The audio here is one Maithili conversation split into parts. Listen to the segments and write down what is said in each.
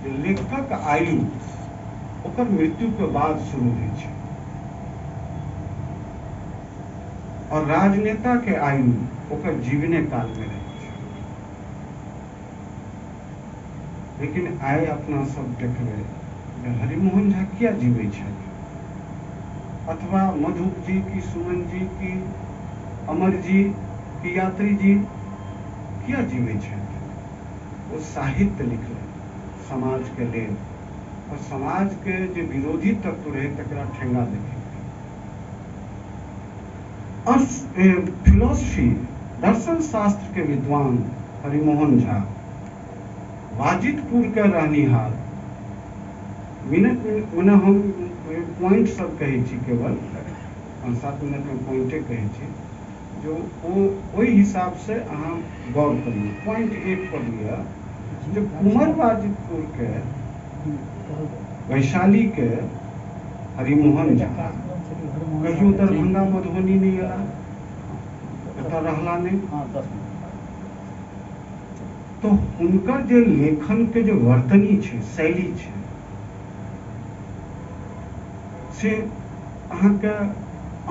जे लेखकक आयु ओकर मृत्युके बाद शुरू होइ छै और राजनेता के आयु ओकर जीवने काल में रहै छै। लेकिन आइ अपना सब देखबै जे हरिमोहन झा किया जीबै छथि, अथवा मधुप जी की सुमन जी की अमर जी की यात्री जी किया जीबै छथि? ओ साहित्य लिखलनि समाज के लेल और समाज के जे विरोधी तत्व रहै तकरा ठेंगा देखेलखिन। और फिलोसफी दर्शन शास्त्र के विद्वान हरिमोहन झा वाजिदपुर के रहनिहार, मिनट मने हम पॉइंट सब कहै छी, केवल 5-7 मिनट में पॉइंटे कहै छी, जो ओ ओहि हिसाब से अहाँ गौर करियौ। पॉइंट 1 पर लिअ जे कुमर वाजिदपुर के वैशाली के हरिमोहन झा कहियो दरभंगा मधुबनी नहीं आया, एतऽ रहला नहीं, तो हुनकर जे लेखन के जे वर्तनी छै, शैली छै, से अहाँके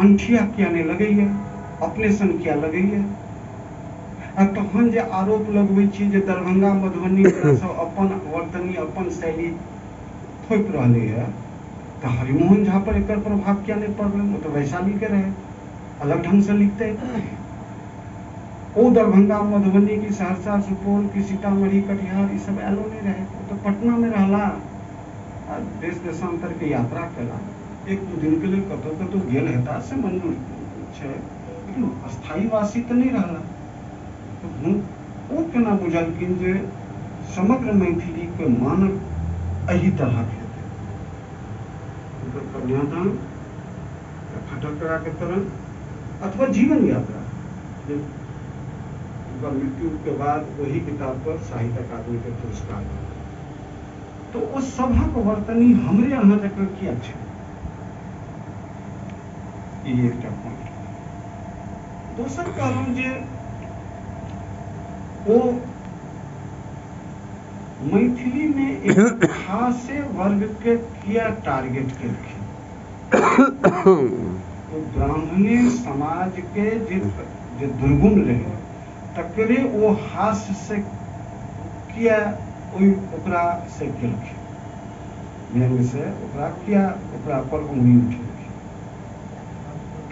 अनठिया किया नहीं लगैया, अपने सन किया लगैया? आ तहन जे आरोप लगबै छी जे दरभंगा मधुबनी सब अपन वर्तनी अपन शैली थोपि रहलै है, तऽ हरिमोहन झा पर एकर प्रभाव किया नहीं पड़लै? ओ तऽ वैशाली के रहे, अलग ढंग से लिखते। ओ दरभंगा मधुबनी की सहरसा सुपौल की सीतामढ़ी कटिहार ई सब आयलो नहीं रहे, ओ तऽ पटना में रहला आ देश देशांतर के यात्रा केला, 1-2 दिन के लेल कतौ कतौ गेल हेता से मंजूर छै, लेकिन स्थायीवासी तऽ नहीं रहला। तऽ ओ केना बुझलखिन जे समग्र मैथिली के मानक एहि तरहक हेतै? हुनकर कन्यादान या खट्टर कका के तरंग अथवा जीवन यात्रा, जे हुनकर मृत्यु के बाद ओहि किताब पर साहित्य अकादमी के पुरस्कार भेटल, तो ओ सभक वर्तनी हमरे अहाँ जकाँ किया छै? ई एकटा पॉइंट। दोसर कहलहुँ जे ओ मैथिली में एक खासे वर्ग के किया टारगेट केलखिन? ओ ब्राह्मणे समाज के जे दुर्गुण रहे तकरे ओ हास्य से किया ओहि ओकरा से केलखिन, व्यंग्य से ओकरा किया ओकरा पर उंगली उठेलखिन?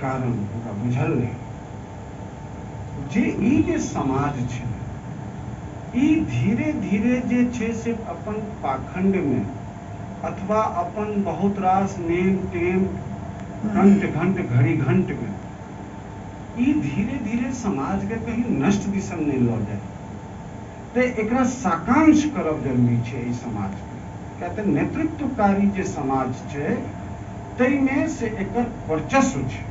कारण हुनका बुझल रहै जे ई जे समाज छै ई धीरे धीरे जे छै से अपन पाखंड में अथवा अपन बहुत रास नेम टेम घंट घंट घड़ी घंट में ई धीरे धीरे समाज के कहीं नष्ट दिशा में नहीं लऽ जाए, तऽ एकरा साकांक्ष करब जरूरी छै एहि समाज के। किया तऽ नेतृत्वकारी जे समाज छै ताहिमे से एकर वर्चस्व छै,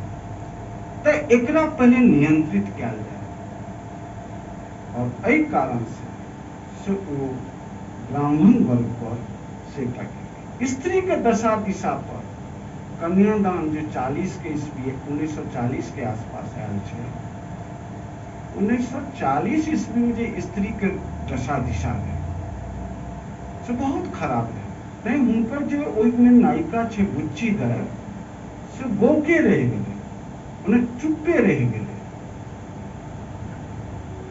तऽ एकरा पहिले नियंत्रित कयल जाय। और एहि कारण से ओ ब्राह्मण वर्ग पर से एकटा स्त्री के दशा दिशा पर कन्यादान जे 40 के ईस्वी 1940 के आसपास आयल छै, 1940 ईस्वी में जे स्त्री के दशा दिशा रहै से बहुत खराब रहै। तैं हुनकर जे ओहिमे नायिका छै बुच्ची दाइ से बौके रहि गेलै, मने चुप्पे रहि गेलै।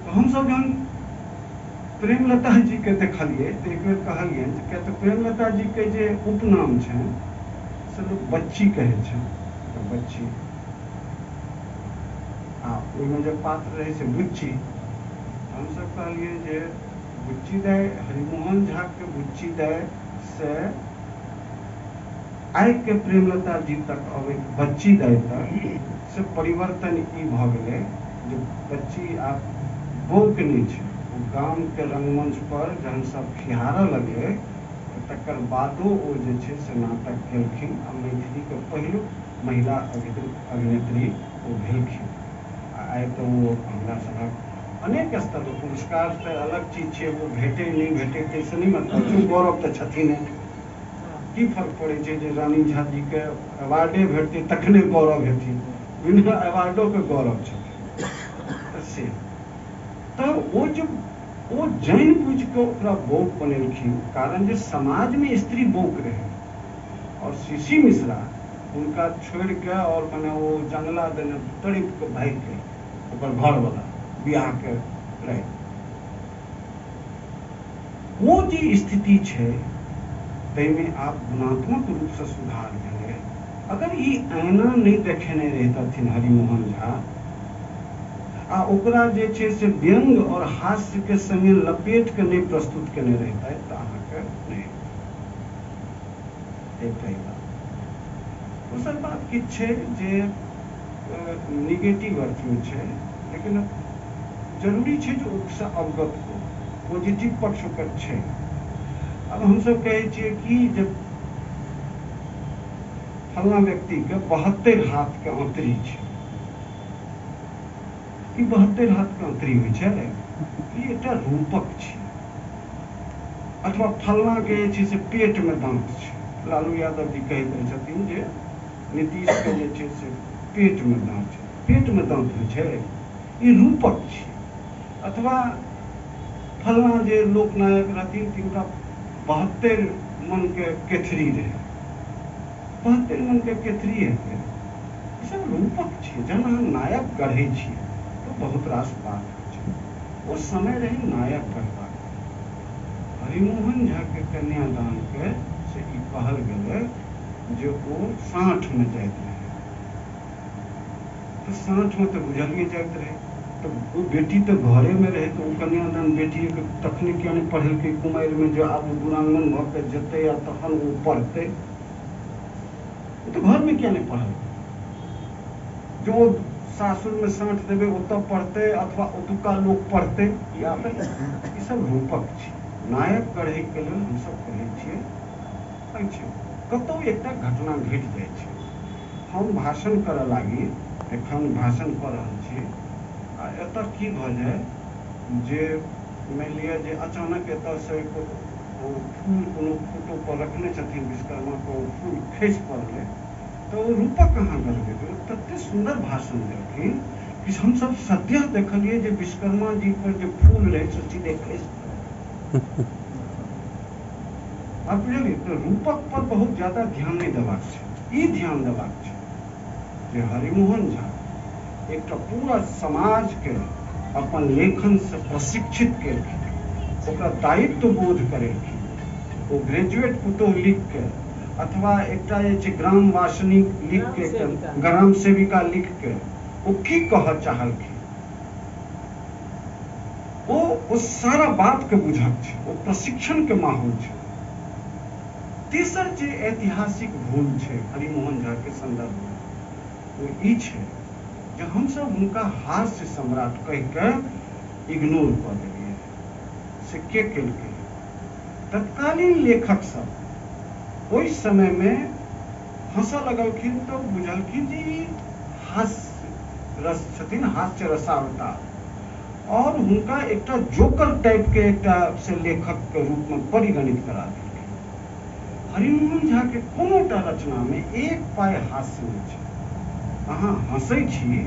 तऽ हमसब जहन प्रेमलता जी के देखलियै तऽ एक बेर कहलियनि जे किया तऽ प्रेमलता जी के जे उपनाम छनि से लोक बच्ची कहै छनि, तऽ बच्ची, आ ओहिमे जे पात्र रहै से बुच्ची। हमसब कहलियै जे बुच्ची दाइ, हरिमोहन झा के बुच्ची दाइ से आइ के प्रेमलता जी तक अबैत बच्ची दाइ तक से परिवर्तन ई भऽ गेलै जे बच्ची आब बौक नहि छै। ओ गाम के रंगमंच पर जहन सब खिहारऽ लगलै तऽ तकर बादो ओ जे छै से नाटक केलखिन आ मैथिली के पहिलुक महिला अभिनेत्री ओ भेलखिन। आ आइ तऽ ओ हमरा सभक अनेक स्तर पर पुरस्कार तऽ अलग चीज छै, ओ भेटै नहि भेटै ताहिसँ नहि मतलब छै, गौरव तऽ छथिन। की फर्क पड़ै छै जे रानी झा जी के अवार्डे भेटतै तखने गौरव हेथिन, बिना अवार्डो के गौरव छथिन। तऽ से तऽ ओ जे ओ जानि बुझि कऽ ओकरा बौक बनेलखिन, कारण जे समाजमे स्त्री बौक रहै। आओर सी.सी. मिश्रा हुनका छोड़ि कऽ आओर मने ओ जंगला देने तड़पि कऽ भागि गेल, ओकर घरवला बियाहके राति। ओ जे स्थिति छै ताहिमे आब गुणात्मक रूपसँ सुधार भेलै। अगर ई ऐना नहि देखेने रहितथिन हरिमोहन झा आ ओकरा जे छै से व्यंग्य आओर हास्यके सङ्गे लपेट कऽ नहि प्रस्तुत केने रहितथि तऽ अहाँके नहि एकटा ई बात। दोसर बात किछु छै जे निगेटिव अर्थमे छै, लेकिन जरूरी छै जे ओहिसँ अवगत हो, पॉजिटिव पक्ष ओकर छै। आब हमसभ कहै छियै कि जे फल्लाँ व्यक्तिके 72 हाथके अँतरी छै। ई 72 हाथके अँतरी होइ छै? ई एकटा रूपक छै। अथवा फल्लाँके जे छै से पेटमे दाँत छै। लालू यादव जी कहैत रहै छथिन जे नीतीशके जे छै से पेटमे दाँत छै। पेटमे दाँत होइ छै? ई रूपक छै। अथवा फल्लाँ जे लोकनायक रहथिन तिनका 72 मनके केथरी रहै। 72 मनके केथरी हेतै? ई सब रूपक छियै। जहन अहाँ नायक गढ़ै छियै तऽ बहुत रास बात होइ छै। ओ समय रहै नायक गढ़बाक। हरिमोहन झाके कन्यादानके से ई कहल गेलै जे ओ साँठमे जाइत रहै, तऽ साँठमे तऽ बुझलियै जाइत रहै, तऽ ओ बेटी तऽ घरेमे रहै, तऽ ओ कन्यादान बेटीके तखने किया नहि पढ़ेलकै कुमारिमे जे आब ओ दुरांगमन भऽ कऽ जेतै आ तखन ओ पढ़तै? ओ तऽ घरमे किया नहि पढ़लकै? जे ओ सासुरमे साँठ देबै ओतऽ पढ़तै अथवा ओतुका लोक पढ़तै, या ई सब रूपक छै। नायक गढ़ैके लेल हमसब कहै छियै अछि। कतहु एकटा घटना घटि जाइ छै, हम भाषण करऽ लागी, एखन भाषण कऽ रहल छी आ एतऽ की भऽ जाय जे मानि लिअ जे अचानक एतऽसँ ओ फूल कोनो फोटो पर रखने छथिन विश्वकर्माके, ओ फूल खसि पड़लै, तऽ ओ रूपक अहाँ गढ़बै। ओ तते सुन्दर भाषण देलखिन कि हमसब सद्यः देखलियै जे विश्वकर्मा जी पर जे फूल रहै से सीधे खसि पड़ल। आप बुझलियै? तऽ रूपक पर बहुत ज्यादा ध्यान नहि देबाक छै। ई ध्यान देबाक छै जे हरिमोहन झा एकटा पूरा समाजके अपन लेखनसँ प्रशिक्षित केलखिन, ओकरा दायित्व बोध करेलखिन। ओ ग्रेजुएट पुतोहु लिख के अथवा एकटा जे छै ग्रामवासिनी लिख के, ग्राम सेविका लिख के ओ की कहऽ चाहलखिन, ओ सारा बात के बुझक छै। ओ प्रशिक्षण के माहौल छै। तेसर जे ऐतिहासिक भूल छै हरिमोहन झा के संदर्भ में, ओ ई छै जे हमसब हुनका हास्य सम्राट कहि के इग्नोर कऽ देलियै। से के केलकै? तत्कालीन लेखक सब ओहि समय में हंसऽ लगलखिन तऽ बुझलखिन जे ई हास्य रस छथिन, हास्य रसावतार, और हुनका एकटा जोकर टाइप के एकटा से लेखक के रूप में परिगणित करा देलखिन। हरिमोहन झा के कोनोटा रचना में एक पाइ हास्य नहि छै। अहाँ हंसै छी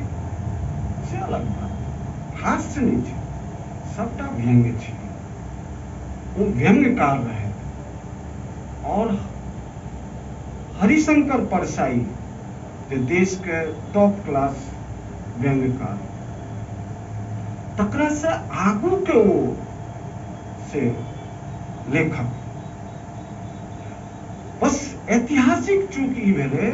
से अलग बात, हास्य नहि छै, सबटा व्यंग्य छै। ओ व्यंग्यकार रहथि। और हरिशंकर परसाई जे देश के टॉप क्लास व्यंग्यकार, तकरा से आगू के ओ से लेखक। बस ऐतिहासिक चूक ई भेलै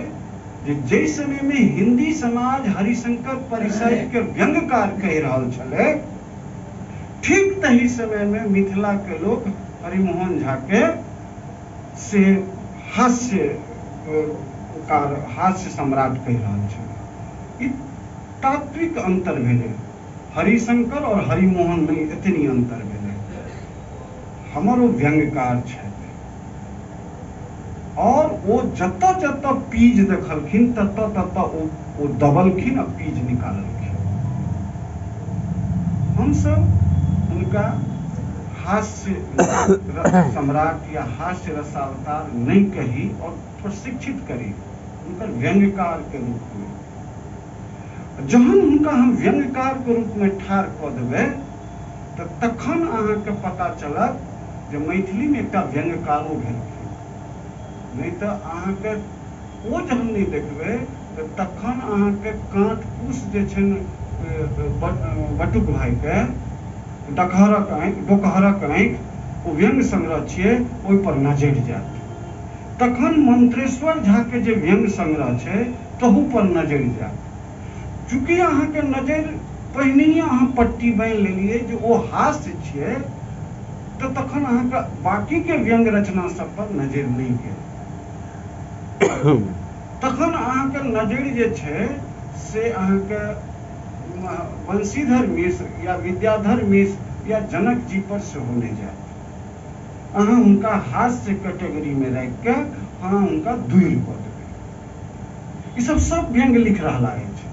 जे जाहि समय में हिंदी समाज हरिशंकर परिसाई के व्यंग्यकार कहि रहल छलै, ठीक तही समय में मिथिला के लोक हरिमोहन झा के से हास्य कार, हास्य सम्राट कहि रहल छलै। ई तात्विक अंतर भेलै हरिशंकर और हरिमोहन में, एतनी अंतर भेलै। हमर ओ व्यंग्यकार छथि और ओ जतऽ जतऽ पीज देखलखिन ततऽ ततऽ ओ दबलखिन आ पीज निकाललखिन। हमसब हुनका हास्य सम्राट या हास्य रसावतार नहि कही और प्रशिक्षित करी हुनकर व्यंग्यकार के रूप में। जहन हुनका हम व्यंग्यकार के रूप में ठाढ़ कऽ देबै तऽ तखन अहाँके पता चलत जे मैथिलीमे एकटा व्यंग्यकारो भेलखिन। नहि तऽ अहाँके ओ जहन नहि देखबै तऽ तखन अहाँके काँट कुश जे छनि बटुक भाइके डकहरक आँखि, डोकहरक आँखि, ओ व्यंग्य संग्रह छियै, ओहिपर नजरि जायत। तखन मंत्रेश्वर झाके जे व्यंग्य संग्रह छै तहू पर नजरि जायत। चूँकि अहाँके नजरि पहिनहिए अहाँ पट्टी बान्हि लेलियै जे ओ हास्य छियै, तऽ तखन अहाँके बाकीके व्यंग्य रचना सब पर नजरि नहि गेल। तखन अहाँके नजरि जे छै से अहाँके वंशीधर मिश्र या विद्याधर मिश्र या जनक जी पर सेहो नहि जायत। अहाँ हुनका हास्य कैटेगरीमे राखिके अहाँ हुनका दूर कऽ देबै। ई सब सब व्यंग्य लिख रहला अछि,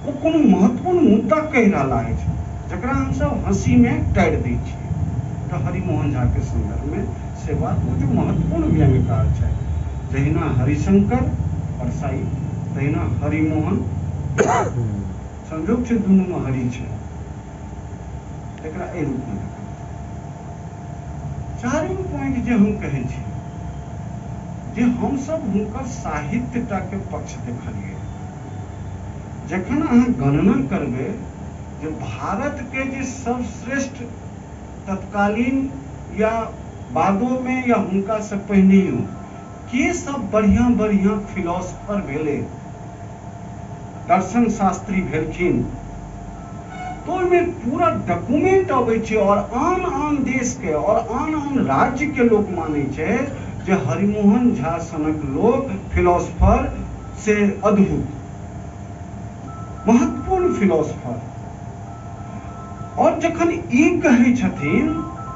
ओ कोनो महत्वपूर्ण मुद्दा कहि रहला अछि जकरा हमसब हँसीमे टारि दै छियै। तऽ हरिमोहन झाके सन्दर्भमे से बात, ओ जे महत्वपूर्ण व्यंग्यकार छथि, जहिना हरिशंकर परसाई तहिना हरिमोहन, संयोग छै दुनूमे हरि छै, एकरा एहि रूपमे देखल। चारिम पॉइंट जे हम कहै छी जे हमसब हुनकर साहित्यटाके पक्ष देखलियै। जखन अहाँ गणना करबै जे भारतके जे सर्वश्रेष्ठ तत्कालीन या बादोमे या हुनकासँ पहिनहियो के सब बढ़िआँ बढ़िआँ फिलोसफर भेलै, दर्शन शास्त्री भेलखिन, तऽ ओहिमे पूरा डॉक्यूमेंट अबै छै और आन आन देशके और आन आन राज्यके लोक मानै छै जे हरिमोहन झा सनक लोक फिलोसफर से अद्भुत महत्वपूर्ण फिलोसफर। और जखन ई कहै छथिन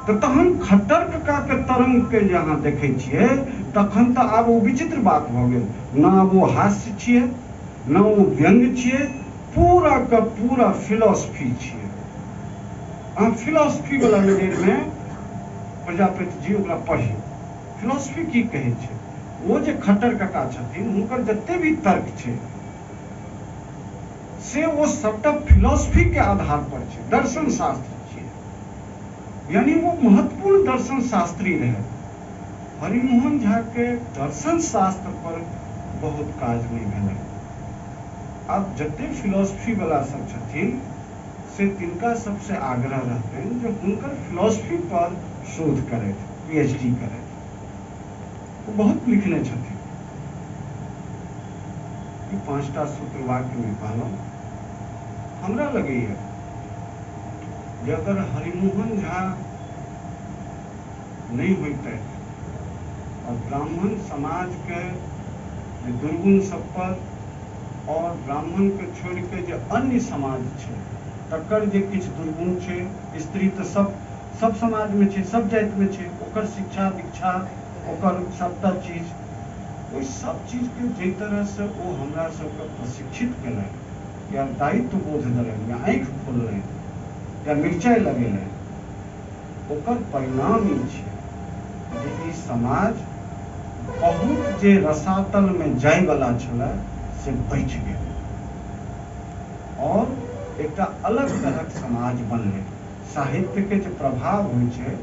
तऽ तहन खट्टर ककाके तरंगके जे अहाँ देखै छियै तखन तऽ आब ओ विचित्र बात भऽ गेल। न आब ओ हास्य छियै, न ओ व्यंग्य छियै, पूरा का पूरा फिलोसफी छियै। अहाँ फिलोसफी वाला नजरिमे प्रजापति जी ओकरा पढ़ियौ, फिलोसफी की कहै छै। ओ जे खट्टर कका छथिन हुनकर जते भी तर्क छै से ओ सबटा फिलोसफी के आधार पर छै, दर्शन शास्त्र छियै, यानी वो महत्वपूर्ण दर्शन शास्त्री रहे। हरिमोहन झा के दर्शन शास्त्र पर बहुत काज नहि भेलै। आब जते फिलोसफी वाला सब छथिन से तिनका सबसे आग्रह रहतनि जे हुनकर फिलोसफी पर शोध करथि, PhD करथि। ओ बहुत लिखने छथिन। ई 5टा सूत्र वाक्यमे कहलहुँ। हमरा लगैए जे अगर हरिमोहन झा नहि होइतथि और ब्राह्मण समाजके जे दुर्गुण सब पर और ब्राह्मणके छोड़िके जे अन्य समाज छै तकर जे किछु दुर्गुण छै, स्त्री तऽ सब सब समाजमे छै, सब जातिमे छै, ओकर शिक्षा दीक्षा ओकर सबटा चीज, ओहि सब चीजके जाहि तरहसँ ओ हमरा सबके प्रशिक्षित केलनि या दायित्व बोध देलनि या आँखि खोललनि या मिरचाइ लगेलनि, ओकर परिणाम ई छै जे ई समाज बहुत जे रसातलमे जायवला छलै से बचि गेल और एकटा अलग तरहक समाज बनलै। साहित्यके जे प्रभाव होइ छै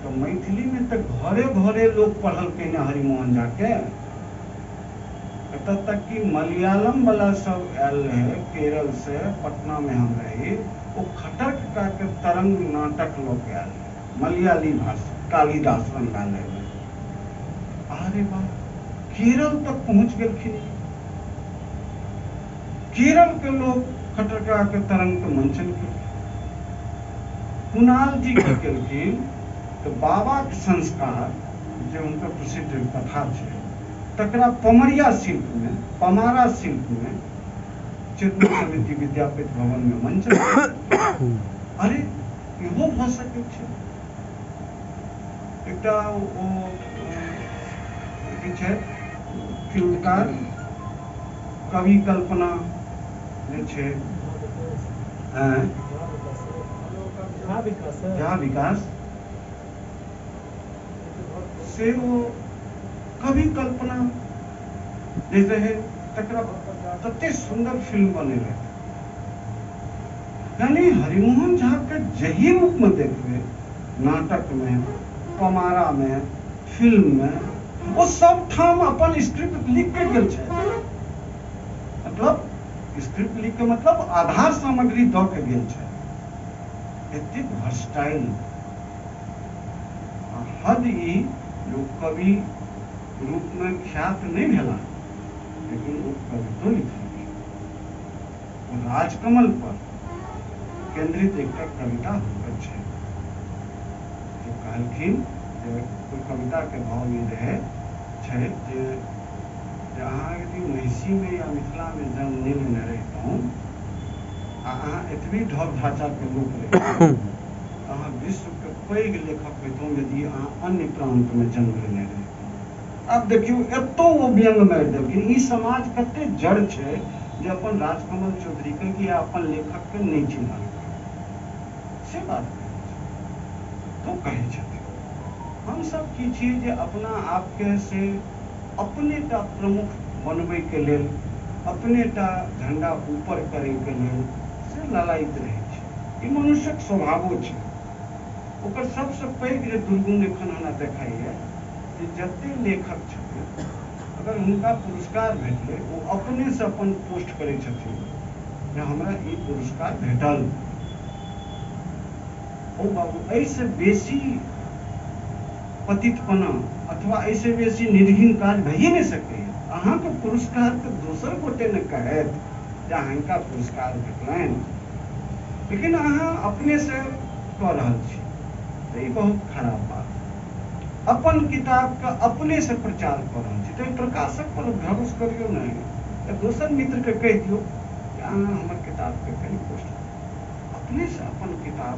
तऽ मैथिलीमे तऽ घरे घरे लोक पढ़लकै ने हरिमोहन झाके। एतऽ तक कि मलयालम वाला सब आयल रहै केरल से, पटनामे हम रही, ओ खट्टर ककाके तरंग नाटक लऽ के आयल रहै मलयाली भाषा, कालिदास रंगालयमे। अरे वाह, केरल तक पहुँच गेलखिन। केरल के लोग खट्टर ककाके तरंग के मंचन केलखिन। कुणाल जी की केलखिन तऽ बाबाके संस्कार जे हुनकर प्रसिद्ध कथा छै तकरा पमरिया शिल्पमे, पमारा शिल्पमे चेतना समिति विद्यापीठ भवनमे मंचन। अरे इहो भऽ सकै छै। एकटा ओ की छै फिल्मकार कवि कल्पना जे छै, झा विकास, से ओ कवि कल्पना जे रहै तकरा तते सुन्दर फिल्म बनेलथि। यानी हरिमोहन झा के जही रूप में देखबै, नाटक में, पमारा में, फिल्म में, ओ सब ठाम अपन स्क्रिप्ट लिख के गेल छथि। मतलब स्क्रिप्ट लिख के मतलब आधार सामग्री दऽ के गेल छथि। एतेक वर्सटाइल आ हद ई जे कवि रूप में ख्यात नहि भेला, लेकिन ओ कवितो लिखलखिन। ओ राजकमल पर केंद्रित एकटा कविता हुनकर छै, जे कहलखिन जे ओहि कविता के भाव ई रहै छै जे अहाँ यदि महिषी में या मिथिला में जन्म नहि लेने रहितहुँ आ अहाँ एतबी ढब ढाँचा के लोक रहितहुँ, तऽ अहाँ विश्व के पैघ लेखक होइतहुँ यदि अहाँ अन्य प्रांत में जन्म लेने रहितहुँ। आब देखियौ, एतौ ओ व्यंग मारि देलखिन। ई समाज कते जड़ छै जे अपन राजकमल चौधरी के कि अपन लेखक के नहि चिन्हलकै, से बात कहै छै। तो कहै छथिन हमसब की छी जे अपना आपके से अपने टा प्रमुख बनबैके लेल, अपने टा झंडा ऊपर करैके लेल से ललायित रहै छै। ई मनुष्यक स्वभावो छै। ओकर सबसँ पैघ जे दुर्गुण एखन हमरा देखाइए जे जते लेखक छथिन, अगर हुनका पुरस्कार भेटलै, ओ अपनेसँ अपन पोस्ट करै छथिन जे हमरा ई पुरस्कार भेटल। ओ बाबू, एहिसँ बेसी पतितपना अथवा एहिसँ बेसी निर्घिन काज भइए नहि सकैए। अहाँके पुरस्कार तऽ दोसर गोटे ने कहत जे अहाँका पुरस्कार भेटलनि, लेकिन अहाँ अपनेसँ कऽ रहल छी, तऽ ई बहुत खराब बात। अपन किताबके अपनेसँ प्रचार कऽ रहल छी, तऽ प्रकाशक पर भरोस करियौ नहि, तऽ दोसर मित्रके कहि दियौ जे अहाँ हमर किताबके कनि पोस्ट करू। अपनेसँ अपन किताब